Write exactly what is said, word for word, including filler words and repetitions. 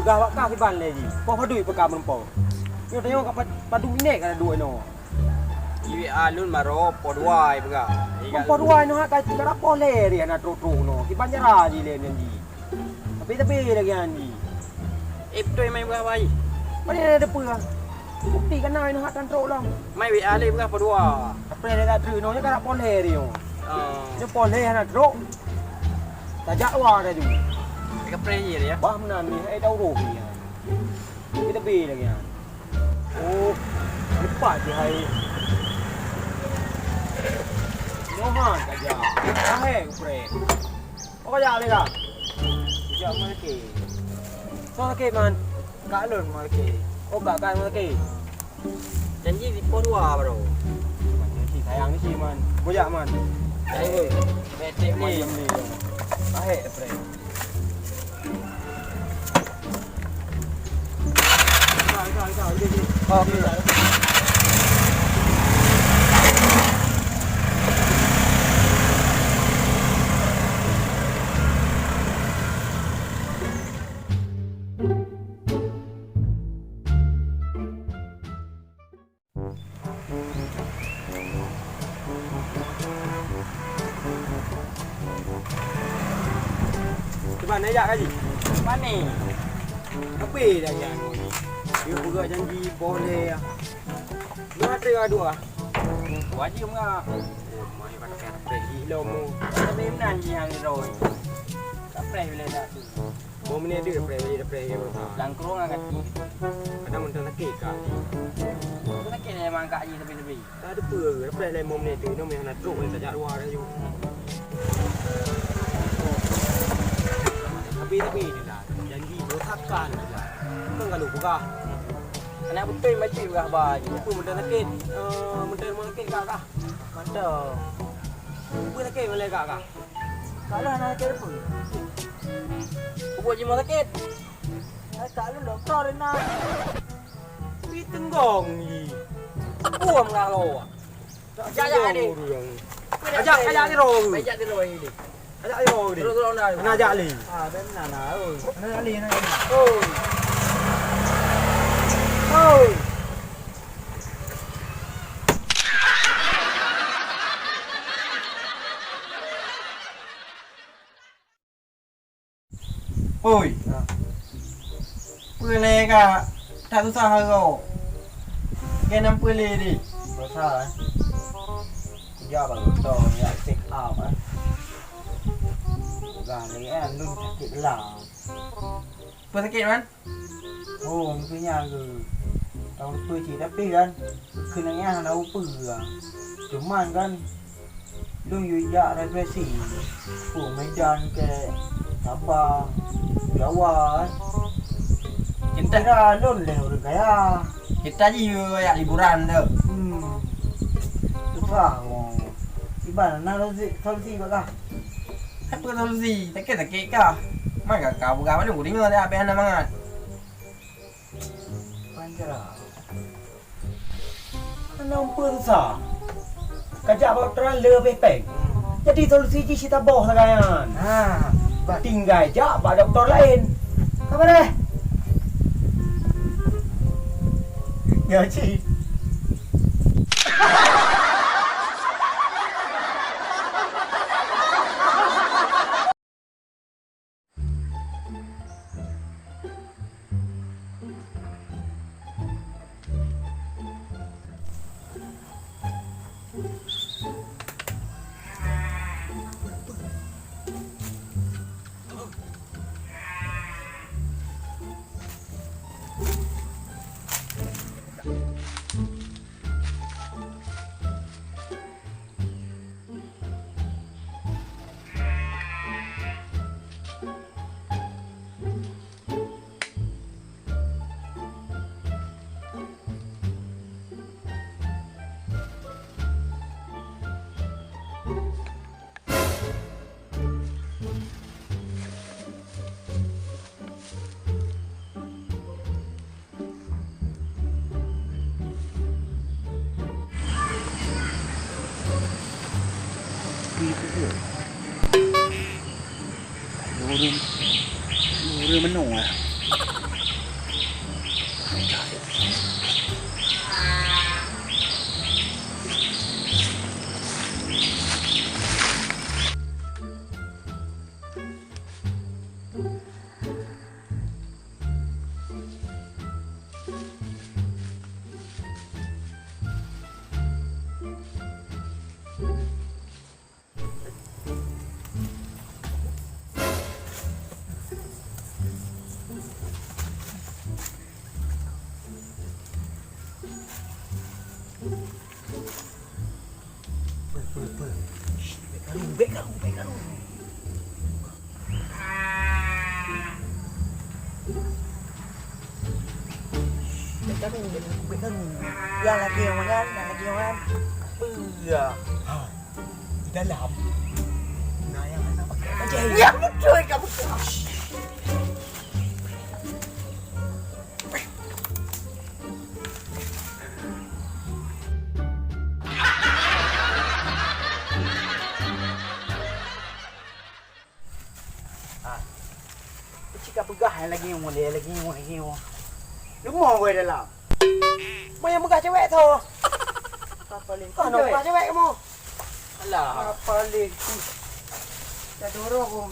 Gah bak kah kiban lé jih. Poh padum peuka meureumpok. Nyoe tanyoe ka pa-, padum minèt ka duek nyoe. Iwé alun maro poh dua ai peugah. Poh dua nyoe ka, ka poh lhèe ri hana trok-trok nyoe. Kiban cara jih lé nyan jih. Tapi-tapi lagèe nyan jih. Eh, beutôi mai peugah bai. Pane na teupeue? Bukti ka na nyoe hak tan trok lom. Mai W A lé peugah poh dua. Kapreh lé ka treuk nyoe, nyoe ka poh lhèe ri nyoe. Oh. Nyoe poh lhèe hana trok. Tajak luwa dah tu. Kapreh jih dia. Bah meunan ni, hai dah uroh ni. Kita bela lagi, ha. Oh, lepas je hai. Nyoman saja. Hai, kapreh. Oh, kajak lé kah? Kajak malaki. Soe sakét, Man? Kak lôn malaki. Oh, kak, kak malaki. Janji di poh dua baru. Man, ni si sayang ni si, Man. Kujak, Man. Ayo, weh. Betek ni. Mayem ni. Ahek, kapreh. Cuba neujak kaji. Mani? Tapi dah ya. Dia peugah janji boleh ya. Mana ada dua? Wajib enggak? Oh, mai pakai apa sih lo mu? Tapi menan yang roy. Kapreh bila dah tu. Mau menit dia kapreh, dia kapreh dia. Langkrong angkat. Kadang mentang sakit kak. Sakit memang kak ji tapi-tapi. Tak ada apa, lepas lain mau menit tu, nama yang nak trok, yang tak jadual dah jom. Tapi, tapi, dia dah janji berosakan je lah. Bukan kalau berah. Anak betul macam berah bah je. Apa mentang sakit? Eh, mentang rumah sakit kak kah? Mantap. Apa sakit malam kak kah? Kak lah anak sakit apa? Buat je rumah sakit. Hai kak lu doktor ni. Pi tenggong ni. Buang lah lo. Ajak, ajak, Adi. Ajak, ajak ni roh. Ajak ni roh ni. Ajak ni roh ni. Terus, terus, terus. Mana ajak ni? Ah, benar lah. Oh. Mana ajak ni? Mana ajak ni? Oh. Oh. Oi. Ha. Peue lé ka? That susah harok. Keunan peue lé di? Susah, eh. Kujak bak dokto, jak check up, eh. Peugah lé, eh, lôn sakét bela. Peue sakét, Man? Oh, mungkin nyan ke. Tahu peue cit, tapi kan, keuneuk nyan hana upeue. Cuman kan, Lôn yue jak represi, pu Medan kek, Sabang, Jawa, kan. Cinta. Kira lôn lé ureueng kaya. Cinta jih yue jak liburan tu. Hmm. Susah, wong. Iban na solusi, solusi bak kah? Apa solusi? Sakét-sakét kah? Man ka, ka peugah mandum, ku deungoe dah, habéh hana mangat. Panjara. Hana umpeu susah. Kajak bak dokto le habéh péng. Jadi solusi jih cit saboh sagai nyan. Ha, bah. Tinggai jak bak dokto laén. Apa deh? Gaji. Ureueng, ureueng meunoe. Peuh, peuh, peuh. Shh, bèk karu, bèk karu, bèk karu. Bèk karu, bèk karu. Ya, lagèe nyan, ya, lagèe nyan. Peuh, ya. Ha. Di dalam. Nah, yang anak pakai bajai. Ya, betul, kamu. Shh. Ah. Cit ka peugah hai lagèe nyoe, lagèe nyoe, lagèe nyoe. Leumah wai dalam. Meunyo peugah cewek tho. Apa leh? Kah na peugah cewek kamoe? Alah. Apa leh? Dah dorong.